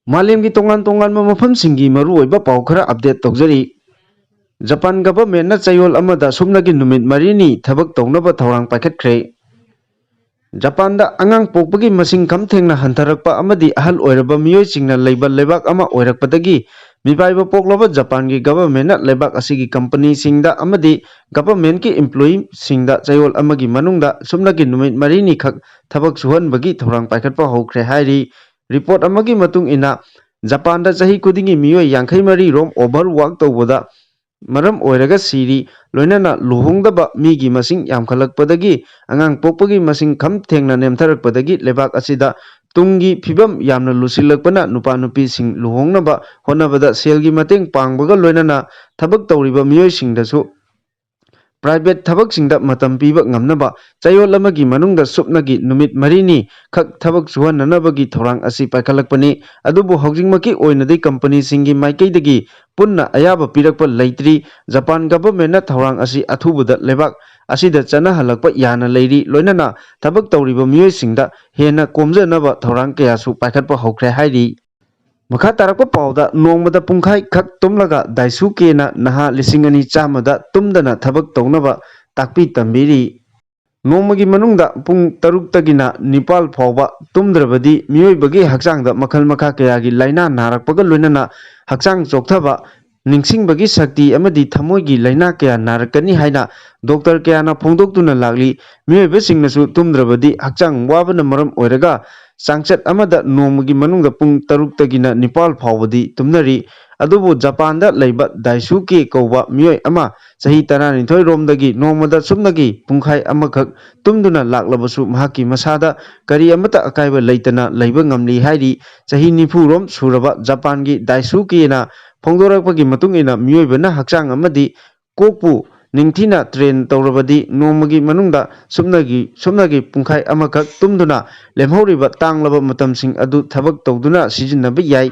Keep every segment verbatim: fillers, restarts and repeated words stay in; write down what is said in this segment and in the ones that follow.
ꯃꯥꯂꯦꯝꯒꯤ ꯇꯣꯉꯥꯟ ꯇꯣꯉꯥꯟꯕ ꯃꯐꯝꯁꯤꯡꯒꯤ ꯃꯔꯨꯑꯣꯏꯕ ꯄꯥꯎ ꯈꯔ update ꯇꯧꯖꯔꯤ꯫ ꯖꯄꯥꯟ governmentꯅ ꯆꯌꯣꯜ ꯑꯃꯗ ꯁꯨꯞꯅꯒꯤ ꯅꯨꯃꯤꯠ ꯃꯔꯤꯅꯤ ꯊꯕꯛ ꯇꯧꯅꯕ ꯊꯧꯔꯥꯡ ꯄꯥꯏꯈꯠꯈ꯭ꯔꯦ꯫ ꯖꯄꯥꯟꯗ ꯑꯉꯥꯡ ꯄꯣꯛꯄꯒꯤ ꯃꯁꯤꯡ ꯈꯝ ꯊꯦꯡꯅ ꯍꯟꯊꯔꯛꯄ ꯑꯃꯗꯤ ꯑꯍꯜ ꯑꯣꯏꯔꯕ ꯃꯤꯑꯣꯏꯁꯤꯡꯅ ꯂꯩꯕ ꯂꯩꯕꯥꯛ ꯑꯃ ꯑꯣꯏꯔꯛꯄꯗꯒꯤ ꯃꯤꯄꯥꯏꯕ ꯄꯣꯛꯂꯕ ꯖꯄꯥꯟꯒꯤ governmentꯅ ꯂꯩꯕꯥꯛ ꯑꯁꯤꯒꯤ companyꯁꯤꯡꯗ ꯑꯃꯗꯤ governmentꯀꯤ employeeꯁꯤꯡꯗ ꯆꯌꯣꯜ ꯑꯃꯒꯤ ꯃꯅꯨꯡꯗ ꯁꯨꯞꯅꯒꯤ ꯅꯨꯃꯤꯠ ꯃꯔꯤꯅꯤ ꯈꯛ ꯊꯕꯛ ꯁꯨꯍꯟꯕꯒꯤ ꯊꯧꯔꯥꯡ ꯄꯥꯏꯈꯠꯄ ꯍꯧꯈ꯭ꯔꯦ ꯍꯥꯏꯔꯤ꯫ Report ꯑꯃꯒꯤ ꯃꯇꯨꯡ ꯏꯟꯅ, ꯖꯄꯥꯟꯗ ꯆꯍꯤ ꯈꯨꯗꯤꯡꯒꯤ ꯃꯤꯑꯣꯏ ꯌꯥꯡꯈꯩ ꯃꯔꯤ ꯔꯣꯝ overwork ꯇꯧꯕꯗ ꯃꯔꯝ ꯑꯣꯏꯔꯒ ꯁꯤꯔꯤ, ꯂꯣꯏꯅꯅ ꯂꯨꯍꯣꯡꯗꯕ ꯃꯤꯒꯤ ꯃꯁꯤꯡ ꯌꯥꯝꯈꯠꯂꯛꯄꯗꯒꯤ ꯑꯉꯥꯡ ꯄꯣꯛꯄꯒꯤ ꯃꯁꯤꯡ ꯈꯝ ꯊꯦꯡꯅ ꯅꯦꯝꯊꯔꯛꯄꯗꯒꯤ ꯂꯩꯕꯥꯛ ꯑꯁꯤꯗ ꯇꯨꯡꯒꯤ ꯐꯤꯕꯝ ꯌꯥꯝꯅ ꯂꯨꯁꯤꯜꯂꯛꯄꯅ ꯅꯨꯄꯥ ꯅꯨꯄꯤꯁꯤꯡ ꯂꯨꯍꯣꯡꯅꯕ ꯍꯣꯠꯅꯕꯗ ꯁꯦꯜꯒꯤ ꯃꯇꯦꯡ ꯄꯥꯡꯕꯒ ꯂꯣꯏꯅꯅ ꯊꯕꯛ ꯇꯧꯔꯤꯕ ꯃꯤꯑꯣꯏꯁꯤꯡꯗꯁꯨ private ꯊꯕꯛꯁꯤꯡꯗ ꯃꯇꯝ ꯄꯤꯕ ꯉꯝꯅꯕ ꯆꯌꯣꯜ ꯑꯃꯒꯤ ꯃꯅꯨꯡꯗ ꯁꯨꯞꯅꯒꯤ ꯅꯨꯃꯤꯠ ꯃꯔꯤꯅꯤ ꯈꯛ ꯊꯕꯛ ꯁꯨꯍꯟꯅꯅꯕꯒꯤ ꯊꯧꯔꯥꯡ ꯑꯁꯤ ꯄꯥꯏꯈꯠꯂꯛꯄꯅꯤ꯫ ꯑꯗꯨꯕꯨ ꯍꯧꯖꯤꯛꯃꯛꯀꯤ ꯑꯣꯏꯅꯗꯤ companyꯁꯤꯡꯒꯤ ꯃꯥꯏꯀꯩꯗꯒꯤ ꯄꯨꯟꯅ ꯑꯌꯥꯕ ꯄꯤꯔꯛꯄ ꯂꯩꯇ꯭ꯔꯤ꯫ ꯖꯄꯥꯟ governmentꯅ ꯊꯧꯔꯥꯡ ꯑꯁꯤ ꯑꯊꯨꯕꯗ ꯂꯩꯕꯥꯛ ꯑꯁꯤꯗ ꯆꯠꯅꯍꯜꯂꯛꯄ ꯌꯥꯅ ꯂꯩꯔꯤ, ꯂꯣꯏꯅꯅ ꯊꯕꯛ ꯇꯧꯔꯤꯕ ꯃꯤꯑꯣꯏꯁꯤꯡꯗ ꯍꯦꯟꯅ ꯀꯣꯝꯖꯅꯕ ꯊꯧꯔꯥꯡ ꯀꯌꯥꯁꯨ ꯄꯥꯏꯈꯠꯄ ꯍꯧꯈ꯭ꯔꯦ ꯍꯥꯏꯔꯤ꯫ ꯃꯈꯥ ꯇꯥꯔꯛꯄ ꯄꯥꯎꯗ, ꯅꯣꯡꯃꯗ ꯄꯨꯡꯈꯥꯏ ꯈꯛ ꯇꯨꯝꯂꯒ ꯗꯥꯏꯁꯨꯀꯦꯅ ꯅꯍꯥ ꯂꯤꯁꯤꯡ ꯑꯅꯤ ꯆꯥꯝꯃꯗ ꯇꯨꯝꯗꯅ ꯊꯕꯛ ꯇꯧꯅꯕ ꯇꯥꯛꯄꯤ ꯇꯝꯕꯤꯔꯤ꯫ ꯅꯣꯡꯃꯒꯤ ꯃꯅꯨꯡꯗ ꯄꯨꯡ ꯇꯔꯨꯛꯇꯒꯤꯅ ꯅꯤꯄꯥꯜ ꯐꯥꯎꯕ ꯇꯨꯝꯗ꯭ꯔꯕꯗꯤ ꯃꯤꯑꯣꯏꯕꯒꯤ ꯍꯛꯆꯥꯡꯗ ꯃꯈꯜ ꯃꯈꯥ ꯀꯌꯥꯒꯤ ꯂꯥꯏꯅꯥ ꯅꯥꯔꯛꯄꯒ ꯂꯣꯏꯅꯅ ꯍꯛꯆꯥꯡ ꯆꯣꯛꯊꯕ, ꯅꯤꯡꯁꯤꯡꯕꯒꯤ ꯁꯛꯇꯤ ꯑꯃꯗꯤ ꯊꯃꯣꯏꯒꯤ ꯂꯥꯏꯅꯥ ꯀꯌꯥ ꯅꯥꯔꯛꯀꯅꯤ ꯍꯥꯏꯅ doctor ꯀꯌꯥꯅ ꯐꯣꯡꯗꯣꯛꯇꯨꯅ ꯂꯥꯛꯂꯤ꯫ ꯃꯤꯑꯣꯏꯕꯁꯤꯡꯅꯁꯨ ꯇꯨꯝꯗ꯭ꯔꯕꯗꯤ ꯍꯛꯆꯥꯡ ꯋꯥꯕꯅ ꯃꯔꯝ ꯑꯣꯏꯔꯒ ꯆꯥꯡꯆꯠ ꯑꯃꯗ ꯅꯣꯡꯃꯒꯤ ꯃꯅꯨꯡꯗ ꯄꯨꯡ ꯇꯔꯨꯛꯇꯒꯤꯅ ꯅꯤꯄꯥꯜ ꯐꯥꯎꯕꯗꯤ ꯇꯨꯝꯅꯔꯤ꯫ ꯑꯗꯨꯕꯨ ꯖꯄꯥꯟꯗ ꯂꯩꯕ ꯗꯥꯏꯁꯨꯀꯦ ꯀꯧꯕ ꯃꯤꯑꯣꯏ ꯑꯃ ꯆꯍꯤ ꯇꯔꯥꯅꯤꯊꯣꯏ ꯔꯣꯝꯗꯒꯤ ꯅꯣꯡꯃꯗ ꯁꯨꯞꯅꯒꯤ ꯄꯨꯡꯈꯥꯏ ꯑꯃꯈꯛ ꯇꯨꯝꯗꯨꯅ ꯂꯥꯛꯂꯕꯁꯨ ꯃꯍꯥꯛꯀꯤ ꯃꯁꯥꯗ ꯀꯔꯤ ꯑꯃꯠꯇ ꯑꯀꯥꯏꯕ ꯂꯩꯇꯅ ꯂꯩꯕ ꯉꯝꯂꯤ ꯍꯥꯏꯔꯤ꯫ ꯆꯍꯤ ꯅꯤꯐꯨ ꯔꯣꯝ ꯁꯨꯔꯕ ꯖꯄꯥꯟꯒꯤ ꯗꯥꯏꯁꯨꯀꯦꯅ ꯐꯣꯡꯗꯣꯔꯛꯄꯒꯤ ꯃꯇꯨꯡ ꯏꯟꯅ ꯃꯤꯑꯣꯏꯕꯅ ꯍꯛꯆꯥꯡ ꯑꯃꯗꯤ ꯀꯣꯛꯄꯨ ꯅꯤꯡꯊꯤꯅ train ꯇꯧꯔꯕꯗꯤ ꯅꯣꯡꯃꯒꯤ ꯃꯅꯨꯡꯗ ꯁꯨꯞꯅꯒꯤ, ꯁꯨꯞꯅꯒꯤ ꯄꯨꯡꯈꯥꯏ ꯑꯃꯈꯛ ꯇꯨꯝꯗꯨꯅ ꯂꯦꯝꯍꯧꯔꯤꯕ ꯇꯥꯡꯂꯕ ꯃꯇꯝꯁꯤꯡ ꯑꯗꯨ ꯊꯕꯛ ꯇꯧꯗꯨꯅ ꯁꯤꯖꯤꯟꯅꯕ ꯌꯥꯏ꯫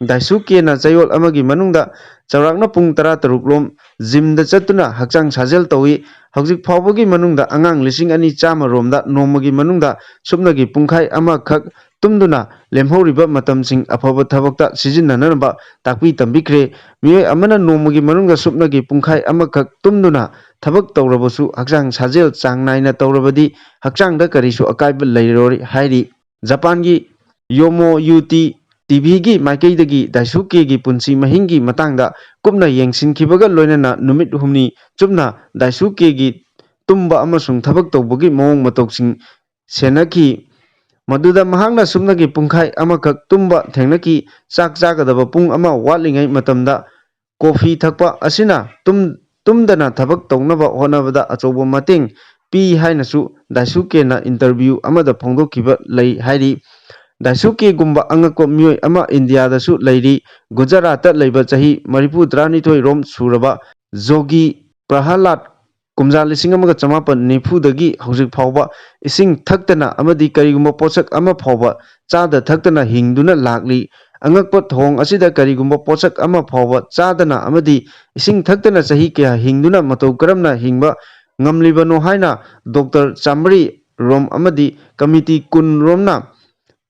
ꯗꯥꯏꯁꯨꯀꯦꯅ ꯆꯌꯣꯜ ꯑꯃꯒꯤ ꯃꯅꯨꯡꯗ ꯆꯥꯎꯔꯥꯛꯅ ꯄꯨꯡ ꯇꯔꯥꯇꯔꯨꯛ ꯂꯣꯝ ꯖꯤꯝꯗ ꯆꯠꯇꯨꯅ ꯍꯛꯆꯥꯡ ꯁꯥꯖꯦꯜ ꯇꯧꯏ꯫ ꯍꯧꯖꯤꯛ ꯐꯥꯎꯕꯒꯤ ꯃꯅꯨꯡꯗ ꯑꯉꯥꯡ ꯂꯤꯁꯤꯡ ꯑꯅꯤ ꯆꯥꯝꯃ ꯔꯣꯝꯗ ꯅꯣꯡꯃꯒꯤ ꯃꯅꯨꯡꯗ ꯁꯨꯞꯅꯒꯤ ꯄꯨꯡꯈꯥꯏ ꯑꯃꯈꯛ ꯇꯨꯝꯗꯨꯅ ꯂꯦꯝꯍꯧꯔꯤꯕ ꯃꯇꯝꯁꯤꯡ ꯑꯐꯕ ꯊꯕꯛꯇ ꯁꯤꯖꯤꯟꯅꯅꯕ ꯇꯥꯛꯄꯤ ꯇꯝꯕꯤꯈ꯭ꯔꯦ꯫ ꯃꯤꯑꯣꯏ ꯑꯃꯅ ꯅꯣꯡꯃꯒꯤ ꯃꯅꯨꯡꯗ ꯁꯨꯞꯅꯒꯤ ꯄꯨꯡꯈꯥꯏ ꯑꯃꯈꯛ ꯇꯨꯝꯗꯨꯅ ꯊꯕꯛ ꯇꯧꯔꯕꯁꯨ ꯍꯛꯆꯥꯡ ꯁꯥꯖꯦꯜ ꯆꯥꯡ ꯅꯥꯏꯅ ꯇꯧꯔꯕꯗꯤ ꯍꯛꯆꯥꯡꯗ ꯀꯔꯤꯁꯨ ꯑꯀꯥꯏꯕ ꯂꯩꯔꯣꯏ ꯍꯥꯏꯔꯤ꯫ ꯖꯄꯥꯟꯒꯤ ꯌꯣꯃꯣ ꯌꯨꯇꯤ ꯇꯤꯚꯤꯒꯤ ꯃꯥꯏꯀꯩꯗꯒꯤ ꯗꯥꯏꯁꯨꯀꯦꯒꯤ ꯄꯨꯟꯁꯤ ꯃꯍꯤꯡꯒꯤ ꯃꯇꯥꯡꯗ ꯀꯨꯞꯅ ꯌꯦꯡꯁꯤꯟꯈꯤꯕꯒ ꯂꯣꯏꯅꯅ ꯅꯨꯃꯤꯠ ꯍꯨꯝꯅꯤ ꯆꯨꯞꯅ ꯗꯥꯏꯁꯨꯀꯦꯒꯤ ꯇꯨꯝꯕ ꯑꯃꯁꯨꯡ ꯊꯕꯛ ꯇꯧꯕꯒꯤ ꯃꯑꯣꯡ ꯃꯇꯧꯁꯤꯡ ꯁꯦꯟꯅꯈꯤ꯫ ꯃꯗꯨꯗ ꯃꯍꯥꯛꯅ ꯁꯨꯞꯅꯒꯤ ꯄꯨꯡꯈꯥꯏ ꯑꯃꯈꯛ ꯇꯨꯝꯕ ꯊꯦꯡꯅꯈꯤ꯫ ꯆꯥꯛ ꯆꯥꯒꯗꯕ ꯄꯨꯡ ꯑꯃ ꯋꯥꯠꯂꯤꯉꯩ ꯃꯇꯝꯗ ꯀꯣꯐꯤ ꯊꯛꯄ ꯑꯁꯤꯅ ꯇꯨꯝ-, ꯇꯨꯝꯗꯅ ꯊꯕꯛ ꯇꯧꯅꯕ ꯍꯣꯠꯅꯕꯗ ꯑꯆꯧꯕ ꯃꯇꯦꯡ ꯄꯤ ꯍꯥꯏꯅꯁꯨ ꯗꯥꯏꯁꯨꯀꯦꯅ ꯏꯟꯇꯔꯚ꯭ꯌꯨ ꯑꯃꯗ ꯐꯣꯡꯗꯣꯛꯈꯤꯕ ꯂꯩ ꯍꯥꯏꯔꯤ꯫ ꯗꯥꯏꯁꯨꯀꯦꯒꯨꯝꯕ ꯑꯉꯛꯄ ꯃꯤꯑꯣꯏ ꯑꯃ ꯏꯟꯗꯤꯌꯥꯗꯁꯨ ꯂꯩꯔꯤ꯫ ꯒꯨꯖꯔꯥꯠꯇ ꯂꯩꯕ ꯆꯍꯤ ꯃꯔꯤꯐꯨ ꯇꯔꯥꯅꯤꯊꯣꯏ ꯔꯣꯝ ꯁꯨꯔꯕ ꯖꯣꯒꯤ ꯄ꯭ꯔꯍꯂꯥꯗ ꯀꯨꯝꯖꯥ ꯂꯤꯁꯤꯡ ꯑꯃꯒ ꯆꯃꯥꯄꯟ ꯅꯤꯐꯨꯗꯒꯤ ꯍꯧꯖꯤꯛ ꯐꯥꯎꯕ ꯏꯁꯤꯡ ꯊꯛꯇꯅ ꯑꯃꯗꯤ ꯀꯔꯤꯒꯨꯝꯕ ꯄꯣꯠꯁꯛ ꯑꯃ ꯐꯥꯎꯕ ꯆꯥꯗ ꯊꯛꯇꯅ ꯍꯤꯡꯗꯨꯅ ꯂꯥꯛꯂꯤ꯫ ꯑꯉꯛꯄ ꯊꯧꯑꯣꯡ ꯑꯁꯤꯗ ꯀꯔꯤꯒꯨꯝꯕ ꯄꯣꯠꯁꯛ ꯑꯃ ꯐꯥꯎꯕ ꯆꯥꯗꯅ ꯑꯃꯗꯤ ꯏꯁꯤꯡ ꯊꯛꯇꯅ ꯆꯍꯤ ꯀꯌꯥ ꯍꯤꯡꯗꯨꯅ ꯃꯇꯧ ꯀꯔꯝꯅ ꯍꯤꯡꯕ ꯉꯝꯂꯤꯕꯅꯣ ꯍꯥꯏꯅ ꯗꯣꯛꯇꯔ ꯆꯥꯃꯔꯤ ꯔꯣꯝ ꯑꯃꯗꯤ ꯀꯃꯤꯇꯤ ꯀꯨꯟ ꯔꯣꯝꯅ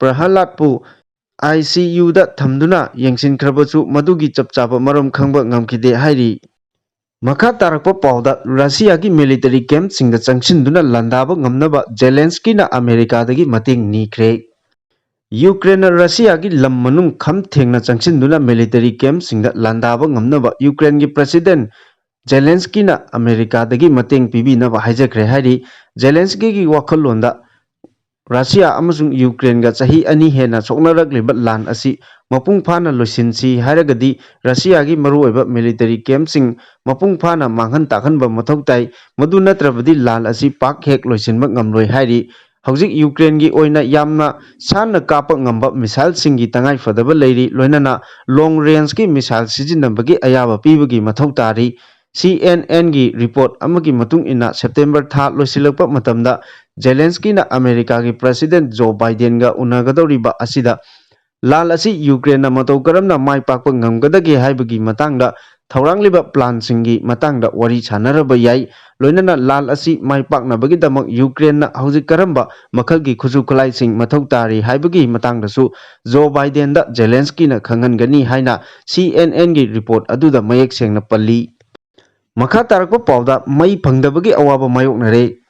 ꯄ꯭ꯔꯍꯂꯥꯗꯄꯨ ꯑꯥꯏ ꯁꯤ ꯌꯨꯗ ꯊꯝꯗꯨꯅ ꯌꯦꯡꯁꯤꯟꯈ꯭ꯔꯕꯁꯨ ꯃꯗꯨꯒꯤ ꯆꯞ ꯆꯥꯕ ꯃꯔꯝ ꯈꯪꯕ ꯉꯝꯈꯤꯗꯦ ꯍꯥꯏꯔꯤ꯫ ꯃꯈꯥ ꯇꯥꯔꯛꯄ ꯄꯥꯎꯗ, ꯔꯁꯤꯌꯥꯒꯤ ꯃꯤꯂꯤꯇꯔꯤ ꯀꯦꯝꯞꯁꯤꯡꯗ ꯆꯪꯁꯤꯟꯗꯨꯅ ꯂꯥꯟꯗꯥꯕ ꯉꯝꯅꯕ ꯖꯦꯂꯦꯟꯁꯀꯤꯅ ꯑꯃꯦꯔꯤꯀꯥꯗꯒꯤ ꯃꯇꯦꯡ ꯅꯤꯈ꯭ꯔꯦ꯫ ꯌꯨꯀ꯭ꯔꯦꯟꯅ ꯔꯁꯤꯌꯥꯒꯤ ꯂꯝ ꯃꯅꯨꯡ ꯈꯝ ꯊꯦꯡꯅ ꯆꯪꯁꯤꯟꯗꯨꯅ ꯃꯤꯂꯤꯇꯔꯤ ꯀꯦꯝꯞꯁꯤꯡꯗ ꯂꯥꯟꯗꯥꯕ ꯉꯝꯅꯕ ꯌꯨꯀ꯭ꯔꯦꯟꯒꯤ ꯄ꯭ꯔꯦꯁꯤꯗꯦꯟꯠ ꯖꯦꯂꯦꯟꯁꯀꯤꯅ ꯑꯃꯦꯔꯤꯀꯥꯗꯒꯤ ꯃꯇꯦꯡ ꯄꯤꯕꯤꯅꯕ ꯍꯥꯏꯖꯈ꯭ꯔꯦ ꯍꯥꯏꯔꯤ꯫ ꯖꯦꯂꯦꯟꯁꯀꯤꯒꯤ ꯋꯥꯈꯜꯂꯣꯟꯗ ꯔꯁꯤꯌꯥ ꯑꯃꯁꯨꯡ ꯌꯨꯀ꯭ꯔꯦꯟꯒ ꯆꯍꯤ ꯑꯅꯤ ꯍꯦꯟꯅ ꯁꯣꯛꯅꯔꯛꯂꯤꯕ ꯂꯥꯟ ꯑꯁꯤ ꯃꯄꯨꯡ ꯐꯥꯅ ꯂꯣꯏꯁꯤꯟꯁꯤ ꯍꯥꯏꯔꯒꯗꯤ ꯔꯁꯤꯌꯥꯒꯤ ꯃꯔꯨꯑꯣꯏꯕ ꯃꯤꯂꯤꯇꯔꯤ ꯀꯦꯝꯞꯁꯤꯡ ꯃꯄꯨꯡ ꯐꯥꯅ ꯃꯥꯡꯍꯟ ꯇꯥꯛꯍꯟꯕ ꯃꯊꯧ ꯇꯥꯏ꯫ ꯃꯗꯨ ꯅꯠꯇ꯭ꯔꯕꯗꯤ ꯂꯥꯟ ꯑꯁꯤ ꯄꯥꯛ ꯍꯦꯛ ꯂꯣꯏꯁꯤꯟꯕ ꯉꯝꯂꯣꯏ ꯍꯥꯏꯔꯤ꯫ ꯍꯧꯖꯤꯛ ꯌꯨꯀ꯭ꯔꯦꯟꯒꯤ ꯑꯣꯏꯅ ꯌꯥꯝꯅ ꯁꯥꯟꯅ ꯀꯥꯞꯄ ꯉꯝꯕ ꯃꯤꯁꯥꯏꯜꯁꯤꯡꯒꯤ ꯇꯉꯥꯏ ꯐꯗꯕ ꯂꯩꯔꯤ, ꯂꯣꯏꯅꯅ ꯂꯣꯡ ꯔꯦꯟꯖꯀꯤ ꯃꯤꯁꯥꯏꯜ ꯁꯤꯖꯤꯟꯅꯕꯒꯤ ꯑꯌꯥꯕ ꯄꯤꯕꯒꯤ ꯃꯊꯧ ꯇꯥꯔꯤ꯫ ꯁꯤ ꯑꯦꯟ ꯑꯦꯟꯒꯤ ꯔꯤꯄꯣꯔꯠ ꯑꯃꯒꯤ ꯃꯇꯨꯡ ꯏꯟꯅ, ꯁꯦꯞꯇꯦꯝꯕꯔ ꯊꯥ ꯂꯣꯏꯁꯤꯜꯂꯛꯄ ꯃꯇꯝꯗ ꯖꯦꯂꯦꯟꯁꯀꯤꯅ ꯑꯃꯦꯔꯤꯀꯥꯒꯤ ꯄ꯭ꯔꯦꯁꯤꯗꯦꯟꯠ ꯖꯣ ꯕꯥꯏꯗꯦꯟꯒ ꯎꯅꯒꯗꯧꯔꯤꯕ ꯑꯁꯤꯗ ꯂꯥꯟ ꯑꯁꯤ ꯌꯨꯀ꯭ꯔꯦꯟꯅ ꯃꯇꯧ ꯀꯔꯝꯅ ꯃꯥꯏ ꯄꯥꯛꯄ ꯉꯝꯒꯗꯒꯦ ꯍꯥꯏꯕꯒꯤ ꯃꯇꯥꯡꯗ ꯊꯧꯔꯥꯡꯂꯤꯕ ꯄ꯭ꯂꯥꯟꯁꯤꯡꯒꯤ ꯃꯇꯥꯡꯗ ꯋꯥꯔꯤ ꯁꯥꯟꯅꯔꯕ ꯌꯥꯏ꯫ ꯂꯣꯏꯅꯅ ꯂꯥꯟ ꯑꯁꯤ ꯃꯥꯏ ꯄꯥꯛꯅꯕꯒꯤꯗꯃꯛ ꯌꯨꯀ꯭ꯔꯦꯟꯅ ꯍꯧꯖꯤꯛ ꯀꯔꯝꯕ ꯃꯈꯜꯒꯤ ꯈꯨꯠꯁꯨ ꯈꯨꯠꯂꯥꯏꯁꯤꯡ ꯃꯊꯧ ꯇꯥꯔꯤ ꯍꯥꯏꯕꯒꯤ ꯃꯇꯥꯡꯗꯁꯨ ꯖꯣ ꯕꯥꯏꯗꯦꯟꯗ ꯖꯦꯂꯦꯟꯁꯀꯤꯅ ꯈꯪꯍꯟꯒꯅꯤ ꯍꯥꯏꯅ ꯁꯤ ꯑꯦꯟ ꯑꯦꯟꯒꯤ ꯔꯤꯄꯣꯔꯠ ꯑꯗꯨꯗ ꯃꯌꯦꯛ ꯁꯦꯡꯅ ꯄꯜꯂꯤ꯫ ꯃꯈꯥ ꯇꯥꯔꯛꯄ ꯄꯥꯎꯗ ꯃꯩ ꯐꯪꯗꯕꯒꯤ ꯑꯋꯥꯕ ꯃꯥꯌꯣꯛꯅꯔꯦ꯫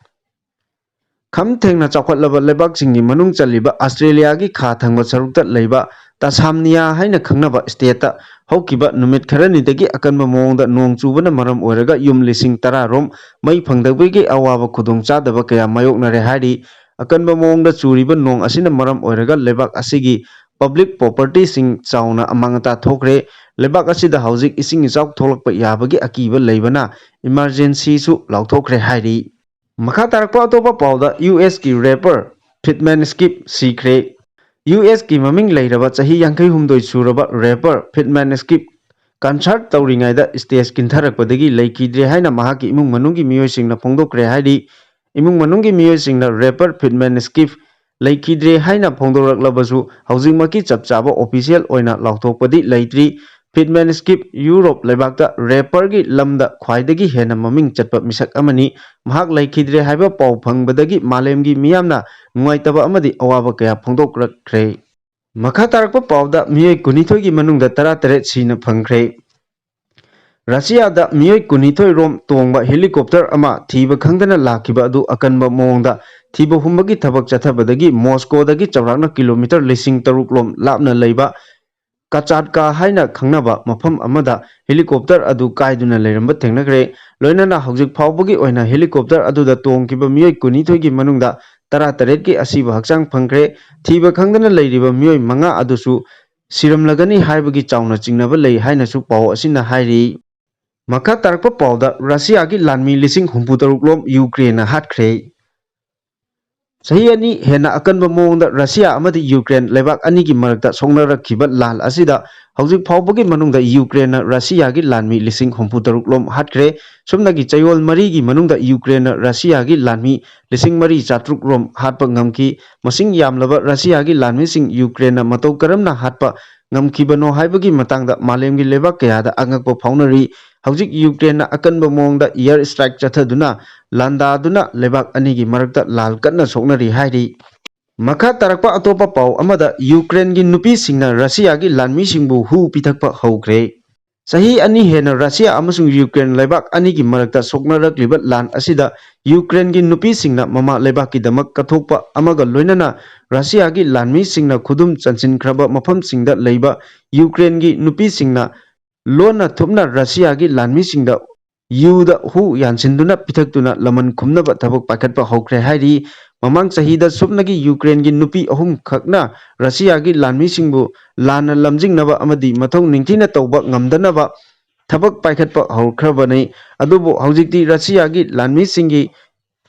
ꯈꯝ ꯊꯦꯡꯅ ꯆꯥꯎꯈꯠꯂꯕ ꯂꯩꯕꯥꯛꯁꯤꯡꯒꯤ ꯃꯅꯨꯡ ꯆꯜꯂꯤꯕ ꯑꯁꯇ꯭ꯔꯦꯂꯤꯌꯥꯒꯤ ꯈꯥ ꯊꯪꯕ ꯁꯔꯨꯛꯇ ꯂꯩꯕ ꯇꯁꯥꯝꯅꯤꯌꯥ ꯍꯥꯏꯅ ꯈꯪꯅꯕ ꯁ꯭ꯇꯦꯠꯇ ꯍꯧꯈꯤꯕ ꯅꯨꯃꯤꯠ ꯈꯔꯅꯤꯗꯒꯤ ꯑꯀꯟꯕ ꯃꯑꯣꯡꯗ ꯅꯣꯡ ꯆꯨꯕꯅ ꯃꯔꯝ ꯑꯣꯏꯔꯒ ꯌꯨꯝ ꯂꯤꯁꯤꯡ ꯇꯔꯥ ꯔꯣꯝ ꯃꯩ ꯐꯪꯗꯕꯒꯤ ꯑꯋꯥꯕ ꯈꯨꯗꯣꯡꯆꯥꯗꯕ ꯀꯌꯥ ꯃꯥꯌꯣꯛꯅꯔꯦ ꯍꯥꯏꯔꯤ꯫ ꯑꯀꯟꯕ ꯃꯑꯣꯡꯗ ꯆꯨꯔꯤꯕ ꯅꯣꯡ ꯑꯁꯤꯅ ꯃꯔꯝ ꯑꯣꯏꯔꯒ ꯂꯩꯕꯥꯛ ꯑꯁꯤꯒꯤ ꯄꯕ꯭ꯂꯤꯛ ꯄ꯭ꯔꯣꯄꯔꯇꯤꯁꯤꯡ ꯆꯥꯎꯅ ꯑꯃꯥꯡ ꯑꯇꯥ ꯊꯣꯛꯈ꯭ꯔꯦ꯫ ꯂꯩꯕꯥꯛ ꯑꯁꯤꯗ ꯍꯧꯖꯤꯛ ꯏꯁꯤꯡ ꯏꯆꯥꯎ ꯊꯣꯛꯂꯛꯄ ꯌꯥꯕꯒꯤ ꯑꯀꯤꯕ ꯂꯩꯕꯅ ꯏꯃꯥꯔꯖꯦꯟꯁꯤꯁꯨ ꯂꯥꯎꯊꯣꯛꯈ꯭ꯔꯦ ꯍꯥꯏꯔꯤ꯫ ꯃꯈꯥ ꯇꯥꯔꯛꯄ ꯑꯇꯣꯞꯄ ꯄꯥꯎꯗ ꯌꯨ ꯑꯦꯁꯀꯤ ꯔꯦꯄꯔ ꯐꯤꯠꯃꯦꯟ ꯁ꯭ꯀꯤꯞ ꯁꯤꯈ꯭ꯔꯦ꯫ ꯌꯨ ꯑꯦꯁꯀꯤ ꯃꯃꯤꯡ ꯂꯩꯔꯕ ꯆꯍꯤ ꯌꯥꯡꯈꯩ ꯍꯨꯝꯗꯣꯏ ꯁꯨꯔꯕ ꯔꯦꯄꯔ ꯐꯤꯠꯃꯦꯟ ꯁ꯭ꯀꯤꯞ ꯀꯟꯁꯔꯠ ꯇꯧꯔꯤꯉꯩꯗ ꯁ꯭ꯇꯦꯖ ꯀꯤꯟꯊꯔꯛꯄꯗꯒꯤ ꯂꯩꯈꯤꯗ꯭ꯔꯦ ꯍꯥꯏꯅ ꯃꯍꯥꯛꯀꯤ ꯏꯃꯨꯡ ꯃꯅꯨꯡꯒꯤ ꯃꯤꯑꯣꯏꯁꯤꯡꯅ ꯐꯣꯡꯗꯣꯛꯈ꯭ꯔꯦ ꯍꯥꯏꯔꯤ꯫ ꯏꯃꯨꯡ ꯃꯅꯨꯡꯒꯤ ꯃꯤꯑꯣꯏꯁꯤꯡꯅ ꯔꯦꯄꯔ ꯐꯤꯠꯃꯦꯟ ꯁ꯭ꯀꯤꯞ ꯂꯩꯈꯤꯗ꯭ꯔꯦ ꯍꯥꯏꯅ ꯐꯣꯡꯗꯣꯔꯛꯂꯕꯁꯨ ꯍꯧꯖꯤꯛꯃꯛꯀꯤ ꯆꯞ ꯆꯥꯕ ꯑꯣꯐꯤꯁꯤꯌꯦꯜ ꯑꯣꯏꯅ ꯂꯥꯎꯊꯣꯛꯄꯗꯤ ꯂꯩꯇ꯭ꯔꯤ꯫ ꯐꯤꯠꯃꯦꯟ ꯁ꯭ꯀꯤꯞ ꯌꯨꯔꯣꯞ ꯂꯩꯕꯥꯛꯇ ꯔꯦꯄꯔꯒꯤ ꯂꯝꯗ ꯈ꯭ꯋꯥꯏꯗꯒꯤ ꯍꯦꯟꯅ ꯃꯃꯤꯡ ꯆꯠꯄ ꯃꯤꯁꯛ ꯑꯃꯅꯤ꯫ ꯃꯍꯥꯛ ꯂꯩꯈꯤꯗ꯭ꯔꯦ ꯍꯥꯏꯕ ꯄꯥꯎ ꯐꯪꯕꯗꯒꯤ ꯃꯥꯂꯦꯝꯒꯤ ꯃꯤꯌꯥꯝꯅ ꯅꯨꯡꯉꯥꯏꯇꯕ ꯑꯃꯗꯤ ꯑꯋꯥꯕ ꯀꯌꯥ ꯐꯣꯡꯗꯣꯛꯂꯛꯈ꯭ꯔꯦ꯫ ꯃꯈꯥ ꯇꯥꯔꯛꯄ ꯄꯥꯎꯗ ꯃꯤꯑꯣꯏ ꯀꯨꯟꯅꯤꯊꯣꯏꯒꯤ ꯃꯅꯨꯡꯗ ꯇꯔꯥꯇꯔꯦꯠ ꯁꯤꯅ ꯐꯪꯈ꯭ꯔꯦ꯫ ꯔꯁꯤꯌꯥꯗ ꯃꯤꯑꯣꯏ ꯀꯨꯟꯅꯤꯊꯣꯏ ꯔꯣꯝ ꯇꯣꯡꯕ ꯍꯦꯂꯤꯀꯣꯞꯇꯔ ꯑꯃ ꯊꯤꯕ ꯈꯪꯗꯅ ꯂꯥꯛꯈꯤꯕ ꯑꯗꯨ ꯑꯀꯟꯕ ꯃꯑꯣꯡꯗ ꯊꯤꯕ ꯍꯨꯝꯕꯒꯤ ꯊꯕꯛ ꯆꯠꯊꯕꯗꯒꯤ ꯃꯣꯁꯀꯣꯗꯒꯤ ꯆꯥꯎꯔꯥꯛꯅ ꯀꯤꯂꯣꯃꯤꯇꯔ ꯂꯤꯁꯤꯡ ꯇꯔꯨꯛ ꯂꯣꯝ ꯂꯥꯞꯅ ꯂꯩꯕ ꯀꯆꯥꯠꯀꯥ ꯍꯥꯏꯅ ꯈꯪꯅꯕ ꯃꯐꯝ ꯑꯃꯗ ꯍꯦꯂꯤꯀꯣꯞꯇꯔ ꯑꯗꯨ ꯀꯥꯏꯗꯨꯅ ꯂꯩꯔꯝꯕ ꯊꯦꯡꯅꯈ꯭ꯔꯦ꯫ ꯂꯣꯏꯅꯅ ꯍꯧꯖꯤꯛ ꯐꯥꯎꯕꯒꯤ ꯑꯣꯏꯅ ꯍꯦꯂꯤꯀꯣꯞꯇꯔ ꯑꯗꯨꯗ ꯇꯣꯡꯈꯤꯕ ꯃꯤꯑꯣꯏ ꯀꯨꯟꯅꯤꯊꯣꯏꯒꯤ ꯃꯅꯨꯡꯗ ꯇꯔꯥꯇꯔꯦꯠꯀꯤ ꯑꯁꯤꯕ ꯍꯛꯆꯥꯡ ꯐꯪꯈ꯭ꯔꯦ꯫ ꯊꯤꯕ ꯈꯪꯗꯅ ꯂꯩꯔꯤꯕ ꯃꯤꯑꯣꯏ ꯃꯉꯥ ꯑꯗꯨꯁꯨ ꯁꯤꯔꯝꯂꯒꯅꯤ ꯍꯥꯏꯕꯒꯤ ꯆꯥꯎꯅ ꯆꯤꯡꯅꯕ ꯂꯩ ꯍꯥꯏꯅꯁꯨ ꯄꯥꯎ ꯑꯁꯤꯅ ꯍꯥꯏꯔꯤ꯫ ꯃꯈꯥ ꯇꯥꯔꯛꯄ ꯄꯥꯎꯗ ꯔꯁꯤꯌꯥꯒꯤ ꯂꯥꯟꯃꯤ ꯂꯤꯁꯤꯡ ꯍꯨꯝꯐꯨ ꯇꯔꯨꯛ ꯂꯣꯝ ꯌꯨꯀ꯭ꯔꯦꯟꯅ ꯍꯥꯠꯈ꯭ꯔꯦ꯫ ꯆꯍꯤ ꯑꯅꯤ ꯍꯦꯟꯅ ꯑꯀꯟꯕ ꯃꯑꯣꯡꯗ ꯔꯁꯤꯌꯥ ꯑꯃꯗꯤ ꯌꯨꯀ꯭ꯔꯦꯟ ꯂꯩꯕꯥꯛ ꯑꯅꯤꯒꯤ ꯃꯔꯛꯇ ꯁꯣꯛꯅꯔꯛꯈꯤꯕ ꯂꯥꯟ ꯑꯁꯤꯗ ꯍꯧꯖꯤꯛ ꯐꯥꯎꯕꯒꯤ ꯃꯅꯨꯡꯗ ꯌꯨꯀ꯭ꯔꯦꯟꯅ ꯔꯁꯤꯌꯥꯒꯤ ꯂꯥꯟꯃꯤ ꯂꯤꯁꯤꯡ ꯍꯨꯝꯐꯨ ꯇꯔꯨꯛ ꯂꯣꯝ ꯍꯥꯠꯈ꯭ꯔꯦ꯫ ꯁꯨꯞꯅꯒꯤ ꯆꯌꯣꯜ ꯃꯔꯤꯒꯤ ꯃꯅꯨꯡꯗ ꯌꯨꯀ꯭ꯔꯦꯟꯅ ꯔꯁꯤꯌꯥꯒꯤ ꯂꯥꯟꯃꯤ ꯂꯤꯁꯤꯡ ꯃꯔꯤ ꯆꯥꯇ꯭ꯔꯨꯛ ꯔꯣꯝ ꯍꯥꯠꯄ ꯉꯝꯈꯤ꯫ ꯃꯁꯤꯡ ꯌꯥꯝꯂꯕ ꯔꯁꯤꯌꯥꯒꯤ ꯂꯥꯟꯃꯤꯁꯤꯡ ꯌꯨꯀ꯭ꯔꯦꯟꯅ ꯃꯇꯧ ꯀꯔꯝꯅ ꯍꯥꯠꯄ ꯉꯝꯈꯤꯕꯅꯣ ꯍꯥꯏꯕꯒꯤ ꯃꯇꯥꯡꯗ ꯃꯥꯂꯦꯝꯒꯤ ꯂꯩꯕꯥꯛ ꯀꯌꯥꯗ ꯑꯉꯛꯄ ꯐꯥꯎꯅꯔꯤ꯫ ꯍꯧꯖꯤꯛ ꯌꯨꯀ꯭ꯔꯦꯟꯅ ꯑꯀꯟꯕ ꯃꯑꯣꯡꯗ ꯏꯌꯔ ꯁ꯭ꯇ꯭ꯔꯥꯏꯛ ꯆꯠꯊꯗꯨꯅ ꯂꯥꯟꯗꯥꯗꯨꯅ ꯂꯩꯕꯥꯛ ꯑꯅꯤꯒꯤ ꯃꯔꯛꯇ ꯂꯥꯜ ꯀꯟꯅ ꯁꯣꯛꯅꯔꯤ ꯍꯥꯏꯔꯤ꯫ ꯃꯈꯥ ꯇꯥꯔꯛꯄ ꯑꯇꯣꯞꯄ ꯄꯥꯎ ꯑꯃꯗ ꯌꯨꯀ꯭ꯔꯦꯟꯒꯤ ꯅꯨꯄꯤꯁꯤꯡꯅ ꯔꯁꯤꯌꯥꯒꯤ ꯂꯥꯟꯃꯤꯁꯤꯡꯕꯨ ꯍꯨ ꯄꯤꯊꯛꯄ ꯍꯧꯈ꯭ꯔꯦ꯫ ꯆꯍꯤ ꯑꯅꯤ ꯍꯦꯟꯅ ꯔꯁꯤꯌꯥ ꯑꯃꯁꯨꯡ ꯌꯨꯀ꯭ꯔꯦꯟ ꯂꯩꯕꯥꯛ ꯑꯅꯤꯒꯤ ꯃꯔꯛꯇ ꯁꯣꯛꯅꯔꯛꯂꯤꯕ ꯂꯥꯟ ꯑꯁꯤꯗ ꯌꯨꯀ꯭ꯔꯦꯟꯒꯤ ꯅꯨꯄꯤꯁꯤꯡꯅ ꯃꯃꯥ ꯂꯩꯕꯥꯛꯀꯤꯗꯃꯛ ꯀꯠꯊꯣꯛꯄ ꯑꯃꯒ ꯂꯣꯏꯅꯅ ꯔꯁꯤꯌꯥꯒꯤ ꯂꯥꯟꯃꯤꯁꯤꯡꯅ ꯈꯨꯗꯨꯝ ꯆꯟꯁꯤꯟꯈ꯭ꯔꯕ ꯃꯐꯝꯁꯤꯡꯗ ꯂꯩꯕ ꯌꯨꯀ꯭ꯔꯦꯟꯒꯤ ꯅꯨꯄꯤꯁꯤꯡꯅ ꯂꯣꯟꯅ ꯊꯨꯞꯅ ꯔꯁꯤꯌꯥꯒꯤ ꯂꯥꯟꯃꯤꯁꯤꯡꯗ ꯌꯨꯗ ꯍꯨ ꯌꯥꯟꯁꯤꯟꯗꯨꯅ ꯄꯤꯊꯛꯇꯨꯅ ꯂꯃꯟ ꯈꯨꯝꯅꯕ ꯊꯕꯛ ꯄꯥꯏꯈꯠꯄ ꯍꯧꯈ꯭ꯔꯦ ꯍꯥꯏꯔꯤ꯫ ꯃꯃꯥꯡ ꯆꯍꯤꯗ ꯁꯨꯞꯅꯒꯤ ꯌꯨꯀ꯭ꯔꯦꯟꯒꯤ ꯅꯨꯄꯤ ꯑꯍꯨꯝ ꯈꯛꯅ ꯔꯁꯤꯌꯥꯒꯤ ꯂꯥꯟꯃꯤꯁꯤꯡꯕꯨ ꯂꯥꯟꯅ ꯂꯝꯖꯤꯡꯅꯕ ꯑꯃꯗꯤ ꯃꯊꯧ ꯅꯤꯡꯊꯤꯅ ꯇꯧꯕ ꯉꯝꯗꯅꯕ ꯊꯕꯛ ꯄꯥꯏꯈꯠꯄ ꯍꯧꯈ꯭ꯔꯕꯅꯤ꯫ ꯑꯗꯨꯕꯨ ꯍꯧꯖꯤꯛꯇꯤ ꯔꯁꯤꯌꯥꯒꯤ ꯂꯥꯟꯃꯤꯁꯤꯡꯒꯤ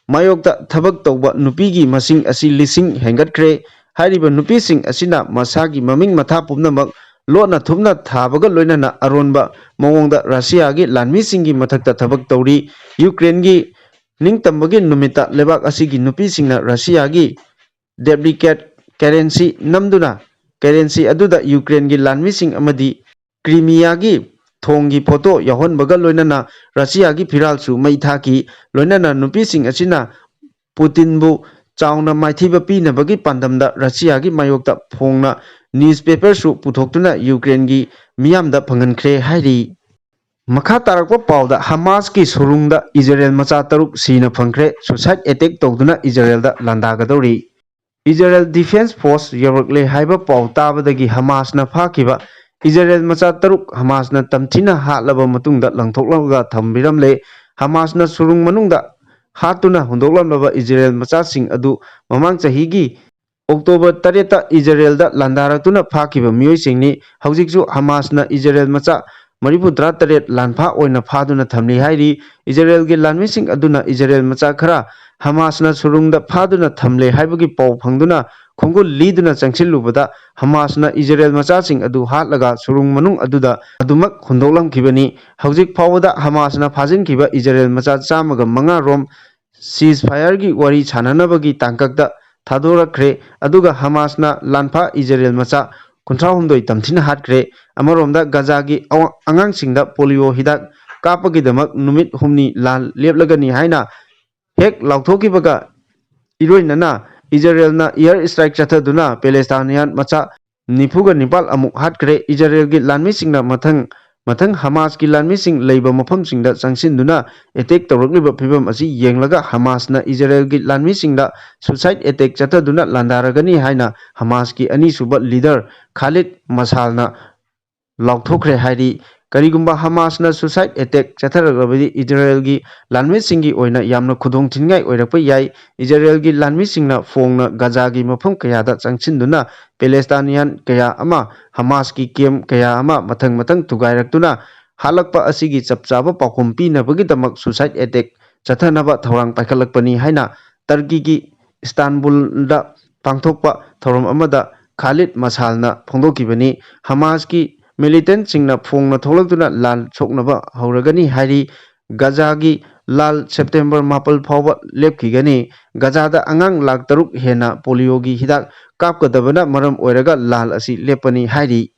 ꯃꯥꯌꯣꯛꯇ ꯊꯕꯛ ꯇꯧꯕ ꯅꯨꯄꯤꯒꯤ ꯃꯁꯤꯡ ꯑꯁꯤ ꯂꯤꯁꯤꯡ ꯍꯦꯟꯒꯠꯈ꯭ꯔꯦ꯫ ꯍꯥꯏꯔꯤꯕ ꯅꯨꯄꯤꯁꯤꯡ ꯑꯁꯤꯅ ꯃꯁꯥꯒꯤ ꯃꯃꯤꯡ ꯃꯊꯥ ꯄꯨꯝꯅꯃꯛ ꯂꯣꯟꯅ ꯊꯨꯞꯅ ꯊꯥꯕꯒ ꯂꯣꯏꯅꯅ ꯑꯔꯣꯟꯕ ꯃꯑꯣꯡꯗ ꯔꯁꯤꯌꯥꯒꯤ ꯂꯥꯟꯃꯤꯁꯤꯡꯒꯤ ꯃꯊꯛꯇ ꯊꯕꯛ ꯇꯧꯔꯤ꯫ ꯌꯨꯀ꯭ꯔꯦꯟꯒꯤ ꯅꯤꯡꯇꯝꯕꯒꯤ ꯅꯨꯃꯤꯠꯇ ꯂꯩꯕꯥꯛ ꯑꯁꯤꯒꯤ ꯅꯨꯄꯤꯁꯤꯡꯅ ꯔꯁꯤꯌꯥꯒꯤ ꯗꯦꯄ꯭ꯂꯤꯀꯦꯠ ꯀꯔꯦꯟꯁꯤ ꯅꯝꯗꯨꯅ ꯀꯔꯦꯟꯁꯤ ꯑꯗꯨꯗ ꯌꯨꯀ꯭ꯔꯦꯟꯒꯤ ꯂꯥꯟꯃꯤꯁꯤꯡ ꯑꯃꯗꯤ ꯀ꯭ꯔꯤꯃꯤꯌꯥꯒꯤ ꯊꯣꯡꯒꯤ ꯐꯣꯇꯣ ꯌꯥꯎꯍꯟꯕꯒ ꯂꯣꯏꯅꯅ ꯔꯁꯤꯌꯥꯒꯤ ꯐꯤꯔꯥꯜꯁꯨ ꯃꯩ ꯊꯥꯈꯤ꯫ ꯂꯣꯏꯅꯅ ꯅꯨꯄꯤꯁꯤꯡ ꯑꯁꯤꯅ ꯄꯨꯇꯤꯟꯕꯨ ꯆꯥꯎꯅ ꯃꯥꯏꯊꯤꯕ ꯄꯤꯅꯕꯒꯤ ꯄꯥꯟꯗꯝꯗ ꯔꯁꯤꯌꯥꯒꯤ ꯃꯥꯌꯣꯛꯇ ꯐꯣꯡꯅ ꯅ꯭ꯌꯨꯁꯄꯦꯄꯔꯁꯨ ꯄꯨꯊꯣꯛꯇꯨꯅ ꯌꯨꯀ꯭ꯔꯦꯟꯒꯤ ꯃꯤꯌꯥꯝꯗ ꯐꯪꯍꯟꯈ꯭ꯔꯦ ꯍꯥꯏꯔꯤ꯫ ꯃꯈꯥ ꯇꯥꯔꯛꯄ ꯄꯥꯎꯗ ꯍꯃꯥꯁꯀꯤ ꯁꯨꯔꯨꯡꯗ ꯏꯖꯔꯦꯜ ꯃꯆꯥ ꯇꯔꯨꯛ ꯁꯤꯅ ꯐꯪꯈ꯭ꯔꯦ꯫ ꯁꯨꯁꯥꯏꯠ ꯑꯦꯇꯦꯛ ꯇꯧꯗꯨꯅ ꯏꯖꯔꯦꯜꯗ ꯂꯥꯟꯗꯥꯒꯗꯧꯔꯤ꯫ ꯏꯖꯔꯦꯜ ꯗꯤꯐꯦꯟꯁ ꯐꯣꯔꯁ ꯌꯧꯔꯛꯂꯦ ꯍꯥꯏꯕ ꯄꯥꯎ ꯇꯥꯕꯗꯒꯤ ꯍꯃꯥꯁꯅ ꯐꯥꯈꯤꯕ ꯏꯖꯔꯦꯜ ꯃꯆꯥ ꯇꯔꯨꯛ ꯍꯃꯥꯁꯅ ꯇꯝꯊꯤꯅ ꯍꯥꯠꯂꯕ ꯃꯇꯨꯡꯗ ꯂꯪꯊꯣꯛꯂꯒ ꯊꯝꯕꯤꯔꯝꯂꯦ꯫ ꯍꯃꯥꯁꯅ ꯁꯨꯔꯨꯡ ꯃꯅꯨꯡꯗ ꯍꯥꯠꯇꯨꯅ ꯍꯨꯟꯗꯣꯛꯂꯝꯂꯕ ꯏꯖꯔꯦꯜ ꯃꯆꯥꯁꯤꯡ ꯑꯗꯨ ꯃꯃꯥꯡ ꯆꯍꯤꯒꯤ ꯑꯣꯛꯇꯣꯕꯔ ꯇꯔꯦꯠꯇ ꯏꯖꯔꯦꯜꯗ ꯂꯥꯟꯗꯥꯔꯛꯇꯨꯅ ꯐꯥꯈꯤꯕ ꯃꯤꯑꯣꯏꯁꯤꯡꯅꯤ꯫ ꯍꯧꯖꯤꯛꯁꯨ ꯍꯃꯥꯁꯅ ꯏꯖꯔꯦꯜ ꯃꯆꯥ ꯃꯔꯤꯐꯨ ꯇꯔꯥ ꯇꯔꯦꯠ ꯂꯥꯟꯐꯥ ꯑꯣꯏꯅ ꯐꯥꯗꯨꯅ ꯊꯝꯂꯤ ꯍꯥꯏꯔꯤ꯫ ꯏꯖꯔꯦꯜꯒꯤ ꯂꯥꯟꯃꯤꯁꯤꯡ ꯑꯗꯨꯅ ꯏꯖꯔꯦꯜ ꯃꯆꯥ ꯈꯔ ꯍꯃꯥꯁꯅ ꯁꯨꯔꯨꯡꯗ ꯐꯥꯗꯨꯅ ꯊꯝꯂꯦ ꯍꯥꯏꯕꯒꯤ ꯄꯥꯎ ꯐꯪꯗꯨꯅ ꯈꯣꯡꯒꯨꯜ ꯂꯤꯗꯨꯅ ꯆꯪꯁꯤꯜꯂꯨꯕꯗ ꯍꯃꯥꯁꯅ ꯏꯖꯔꯦꯜ ꯃꯆꯥꯁꯤꯡ ꯑꯗꯨ ꯍꯥꯠꯂꯒ ꯁꯨꯔꯨꯡ ꯃꯅꯨꯡ ꯑꯗꯨꯗ ꯑꯗꯨꯃꯛ ꯍꯨꯟꯗꯣꯛꯂꯝꯈꯤꯕꯅꯤ꯫ ꯍꯧꯖꯤꯛ ꯐꯥꯎꯕꯗ ꯍꯃꯥꯁꯅ ꯐꯥꯖꯤꯟꯈꯤꯕ ꯏꯖꯔꯦꯜ ꯃꯆꯥ ꯆꯥꯝꯃꯒ ꯃꯉꯥ ꯔꯣꯝ ceasefire ꯒꯤ ꯋꯥꯔꯤ ꯁꯥꯟꯅꯅꯕꯒꯤ ꯇꯥꯡꯀꯛꯇ ꯊꯥꯗꯣꯔꯛꯈ꯭ꯔꯦ꯫ ꯑꯗꯨꯒ ꯍꯃꯥꯁꯅ ꯂꯥꯟꯐꯥ ꯏꯖꯔꯦꯜ ꯃꯆꯥ ꯀꯨꯟꯊ꯭ꯔꯥ ꯍꯨꯝꯗꯣꯏ ꯇꯝꯊꯤꯅ ꯍꯥꯠꯈ꯭ꯔꯦ꯫ ꯑꯃꯔꯣꯝꯗ ꯒꯖꯥꯒꯤ ꯑꯋꯥ-, ꯑꯉꯥꯡꯁꯤꯡꯗ ꯄꯣꯂꯤꯑꯣ ꯍꯤꯗꯥꯛ ꯀꯥꯞꯄꯒꯤꯗꯃꯛ ꯅꯨꯃꯤꯠ ꯍꯨꯝꯅꯤ ꯂꯥꯟ ꯂꯦꯞꯂꯒꯅꯤ ꯍꯥꯏꯅ ꯍꯦꯛ ꯂꯥꯎꯊꯣꯛꯈꯤꯕꯒ ꯏꯔꯣꯏꯅꯅ ꯏꯖꯔꯦꯜꯅ air strike ꯆꯠꯊꯗꯨꯅ ꯄꯦꯂꯦꯁꯇꯥꯅꯤꯌꯥꯟ ꯃꯆꯥ ꯅꯤꯐꯨꯒ ꯅꯤꯄꯥꯜ ꯑꯃꯨꯛ ꯍꯥꯠꯈ꯭ꯔꯦ꯫ ꯏꯖꯔꯦꯜꯒꯤ ꯂꯥꯟꯃꯤꯁꯤꯡꯅ ꯃꯊꯪ ꯃꯊꯪ ꯍꯃꯥꯁꯀꯤ ꯂꯥꯟꯃꯤꯁꯤꯡ ꯂꯩꯕ ꯃꯐꯝꯁꯤꯡꯗ ꯆꯪꯁꯤꯟꯗꯨꯅ attack ꯇꯧꯔꯛꯂꯤꯕ ꯐꯤꯕꯝ ꯑꯁꯤ ꯌꯦꯡꯂꯒ ꯍꯃꯥꯁꯅ ꯏꯖꯔꯦꯜꯒꯤ ꯂꯥꯟꯃꯤꯁꯤꯡꯗ suicide attack ꯆꯠꯊꯗꯨꯅ ꯂꯥꯟꯗꯥꯔꯒꯅꯤ ꯍꯥꯏꯅ ꯍꯃꯥꯁꯀꯤ ꯑꯅꯤꯁꯨꯕ leader ꯈꯥꯂꯤꯗ ꯃꯁꯥꯜꯅ ꯂꯥꯎꯊꯣꯛꯈ꯭ꯔꯦ ꯍꯥꯏꯔꯤ꯫ ꯀꯔꯤꯒꯨꯝꯕ ꯍꯃꯥꯁꯅ suicide attack ꯆꯠꯊꯔꯛꯂꯕꯗꯤ ꯏꯖꯔꯦꯜꯒꯤ ꯂꯥꯟꯃꯤꯁꯤꯡꯒꯤ ꯑꯣꯏꯅ ꯌꯥꯝꯅ ꯈꯨꯗꯣꯡ ꯊꯤꯅꯤꯡꯉꯥꯏ ꯑꯣꯏꯔꯛꯄ ꯌꯥꯏ꯫ ꯏꯖꯔꯦꯜꯒꯤ ꯂꯥꯟꯃꯤꯁꯤꯡꯅ ꯐꯣꯡꯅ ꯒꯖꯥꯒꯤ ꯃꯐꯝ ꯀꯌꯥꯗ ꯆꯪꯁꯤꯟꯗꯨꯅ ꯄꯦꯂꯦꯁꯇꯥꯅꯤꯌꯥꯟ ꯀꯌꯥ ꯑꯃ ꯍꯃꯥꯁꯀꯤ camp ꯀꯌꯥ ꯑꯃ ꯃꯊꯪ ꯃꯊꯪ ꯊꯨꯒꯥꯏꯔꯛꯇꯨꯅ ꯍꯥꯠꯂꯛꯄ ꯑꯁꯤꯒꯤ ꯆꯞ ꯆꯥꯕ ꯄꯥꯎꯈꯨꯝ ꯄꯤꯅꯕꯒꯤꯗꯃꯛ suicide attack ꯆꯠꯊꯅꯕ ꯊꯧꯔꯥꯡ ꯄꯥꯏꯈꯠꯂꯛꯄꯅꯤ ꯍꯥꯏꯅ ꯇꯔꯀꯤꯒꯤ ꯏꯁꯇꯥꯟꯕꯨꯜꯗ ꯄꯥꯡꯊꯣꯛꯄ ꯊꯧꯔꯝ ꯑꯃꯗ ꯈꯥꯂꯤꯗ ꯃꯁꯥꯜꯅ ꯐꯣꯡꯗꯣꯛꯈꯤꯕꯅꯤ꯫ ꯍꯃꯥꯁꯀꯤ militantꯁꯤꯡꯅ ꯐꯣꯡꯅ ꯊꯣꯛꯂꯛꯇꯨꯅ ꯂꯥꯟ ꯁꯣꯛꯅꯕ ꯍꯧꯔꯒꯅꯤ ꯍꯥꯏꯔꯤ꯫ ꯒꯖꯥꯒꯤ ꯂꯥꯜ September ꯃꯥꯄꯜ ꯐꯥꯎꯕ ꯂꯦꯞꯈꯤꯒꯅꯤ꯫ ꯒꯖꯥꯗ ꯑꯉꯥꯡ ꯂꯥꯈ ꯇꯔꯨꯛ ꯍꯦꯟꯅ ꯄꯣꯂꯤꯑꯣꯒꯤ ꯍꯤꯗꯥꯛ ꯀꯥꯞꯀꯗꯕꯅ ꯃꯔꯝ ꯑꯣꯏꯔꯒ ꯂꯥꯜ ꯑꯁꯤ ꯂꯦꯞꯄꯅꯤ ꯍꯥꯏꯔꯤ꯫